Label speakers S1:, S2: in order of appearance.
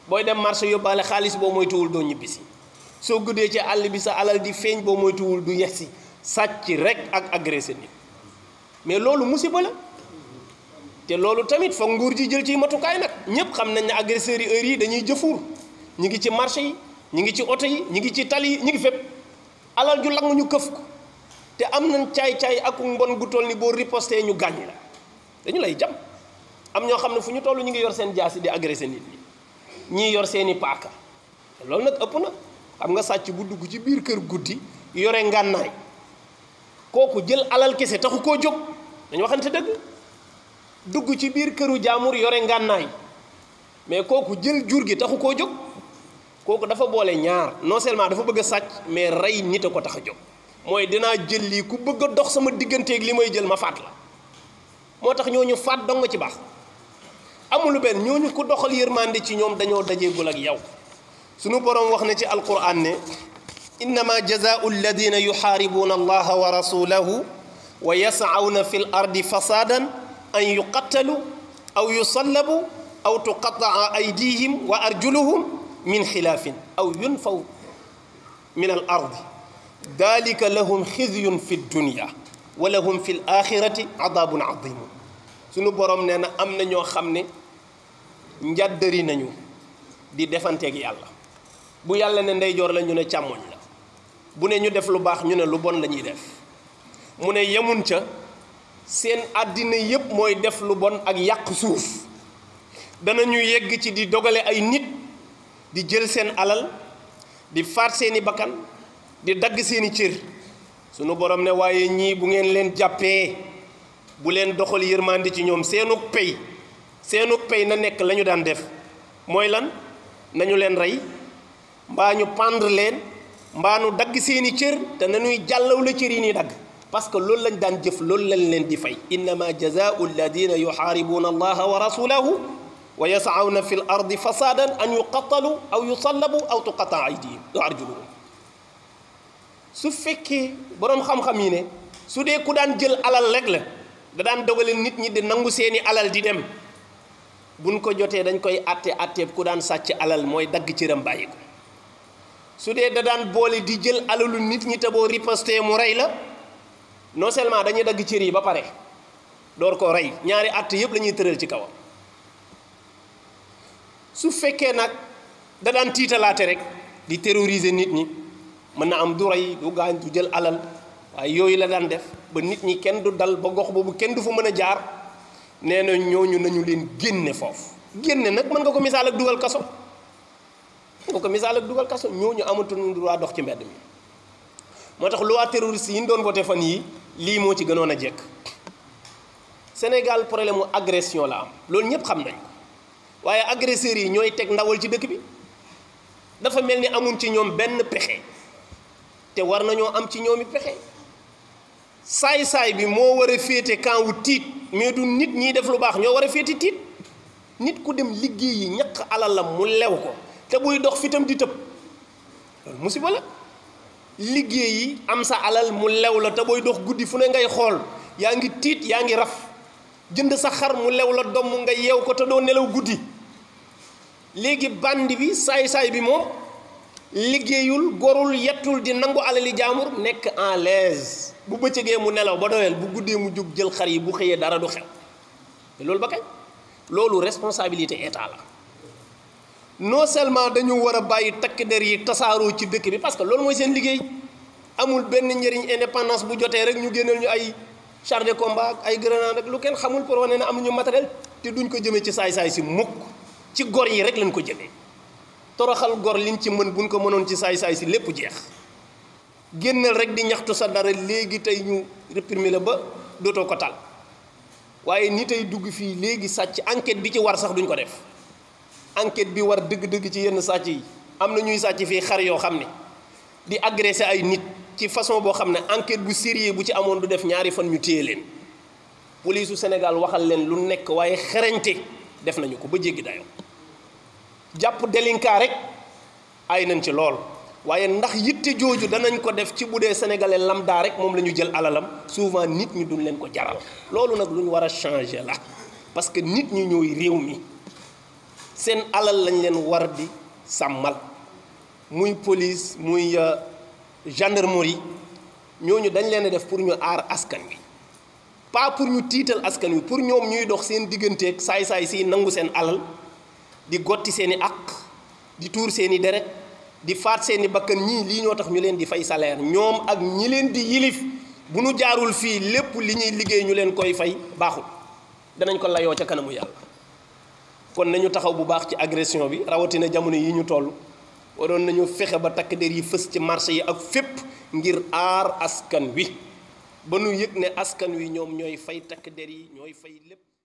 S1: booy dem marché yóbbaale xaalis boo moytuwul doo ñibbisi soo guddee ci àll bi sa alal di feeñ boo moytuwul du yegsi sàcc rek ak agressé nit mais loolu musiba la te loolu tamit foog nguur ji jël ci matukaay nag ñëpp xam nañ ne agresseurs yi heure yi dañuy jëfuur ñi ngi ci marché yi ñi ngi ci oto yi ñi ngi ci tali yi ñi ngi fépp alal ju lang ñu këf ko te am nañ caay-caay ak mbon gu toll ni boo riposté ñu gaañ la dañu lay jam am ñoo xam ne fu ñu toll ñu ngi yor seen jaasi di agressé nit ñi ñii yor seeni paaka te loolu nag ëpp na xam nga sàcc bu dugg ci biir kër guddi yore ngànnaay kooku jël alal kese taxu koo jóg dañu waxante dëgg dugg ci biir këru jaamur yore ngànnaay mais kooku jël jur gi taxu koo jóg kooku dafa boole ñaar non seulement dafa bëgg a sàcc mais rey nit a ko tax a jóg mooy dinaa jël lii ku bëgg a dox sama digganteeg li may jël ma faat la moo tax ñooñu faat dong nga ci baax amulu benn ñooñu ku doxal yërmande ci ñoom dañoo dajeegul ak yow sunu borom wax na ci alquran ne innama jazaau alladina yuxaaribuuna allaha wa rasulahu wa yascawna fi l ardi fasadan an yuqattalu aw yusallabu aw tuqataa aydihim wa arjuluhum min xilaafin aw yunfaw min al ardi dalika lahum xizyun fi dunya wa lahum fi l axirati adabun adimun sunu borom nee na am na ñoo xam ne njàddari nañu di defanteeg yàlla bu yàlla ne ndeyjoor la ñu ne càmmoñ la bu ne ñu def lu baax ñu ne lu bon la ñuy def mu ne yemun ca seen àddina yépp mooy def lu bon ak yàq suuf danañu yegg ci di dogale ay nit di jël seen alal di faat seeni bakkan di dagg seeni cër sunu borom ne waaye ñii bu ngeen leen jàppee bu leen doxal yërmande ci ñoom seenug pay na nekk la ñu daan def mooy lan nañu leen rey mbaa ñu pendre leen mbaa nu dagg seeni cër te nañuy jàllaw la cër yi ni dagg parce que loolu lañ daan jëf loolu lañ leen di fay innama jazaau alladina yuxaaribuuna allaha wa rasulahu wa yascawna fi l ardi fasadan an yuqattalu aw yusallabu aw tuqataa aydihim wa arjuluhum su fekkee boroom xam-xam yi ne su dee ku daan jël alal rek la da daan dogale nit ñi di nangu seeni alal di dem buñ ko jotee dañ koy atteeb ku daan sàcc alal mooy dagg cëram bàyyi ko su dee da daan boole di jël alalu nit ñi te boo riposté mu rey la non seulement dañuy dagg cër yi ba pare door ko rey ñaari att yëpp la ñuy tëral ci kawam su fekkee nag da daan tiitalaate rek di terroriser nit ñi mën na am du rey du gaañ du jël alal waaye yooyu la daan def ba nit ñi kenn du dal ba gox boobu kenn du fa mën a jaar nee na ñooñu nañu leen génne foofu génne nag mën nga ko misaal ak dugal kaso ñooñu amatuñu droit dox ci mbedd mi moo tax loi terroriste yi ñu doon voté fan yi lii moo ci gënoon a jekk Sénégal problème mu agression la am loolu ñëpp xam nañ ko waaye agresseurs yi ñooy teg ndawal ci dëkk bi dafa mel ni amuñ ci ñoom benn pexe te war nañoo am ci ñoomi pexe saay-saay bi moo war a féete camp wu tiit mais du nit ñiy def lu baax ñoo war a féete tiit nit ku dem liggéey yi ñaq alalam mu lew ko te buy dox fitam di tëb loolu musiba la liggéey yi am sa alal mu lew la te booy dox guddi fu ne ngay xool yaa ngi tiit yaa ngi raf jënd sa xar mu lew la domm nga yeew ko te doo nelaw guddi léegi bandi bi saay-saay bi moom liggéeyul gorul yettul di nangu alali jaamur nekk en l'aise bu bëccëgee mu nelaw ba doyal bu guddee mu jóg jël xar yi bu xëyee dara du xew te loolu ba kañ loolu responsabilité état la non seulement dañu war a bàyyi takk der yi tasaaroo ci dëkk bi parce que loolu mooy seen liggéey amul benn njëriñ indépendance bu jotee rek ñu génneel ñu ay char de combat ak ay grenade ak lu kenn xamul pour wane ne amuñu matériel te duñ ko jëmee ci saay-saay si mukk ci gor yi rek lañ ko jëmee toroxal gor liñ ci mën buñ ko mënoon ci saay-saay si lépp jeex génnal rek di ñaxtu sa dara léegi tey ñu réprimer la ba dootoo ko tal waaye ni tey dugg fii léegi sàcc enquête bi ci war sax duñ ko def enquête bi war dëgg-dëgg ci yenn sàcc yi am na ñuy sàcc fii xar yoo xam ne di agressé ay nit ci façon boo xam ne enquête bu sérieux bu ci amoon du def ñaari fan ñu téye leen police su Sénégal waxal leen lu nekk waaye xerañte def nañu ko ba jéggi dayoo jàpp délinquant rek ay nañ ci lool waaye ndax yitte jooju danañ ko def ci bu dee sénégalais lambda rek moom la ñu jël alalam souvent nit ñi duñ leen ko jaral loolu nag lu ñu war a changer la parce que nit ñi ñooy réew mi seen alal lañ leen war di sàmmal muy police muy gendarmerie ñooñu dañ leen a def pour ñu aar askan wi pas pour ñu tiital askan wi pour ñoom ñuy dox seen digganteeg saay-saay si nangu seen alal di gotti seeni àq di tuur seeni deret di faat seeni bakkan ñii lii ñoo tax ñu leen di fay salaire ñoom ak ñi leen di yilif bu nu jaarul fii lépp li ñuy liggéey ñu leen koy fay baaxul danañ ko layoo ca kanamu yàlla. kon nañu taxaw bu baax ci agression bi rawatina jamono yi ñu toll waroon nañu fexe ba takk der yi fës ci marché yi ak fépp ngir aar askan wi ba nu yëg ne askan wi ñoom ñooy fay takk der yi ñooy fay lépp.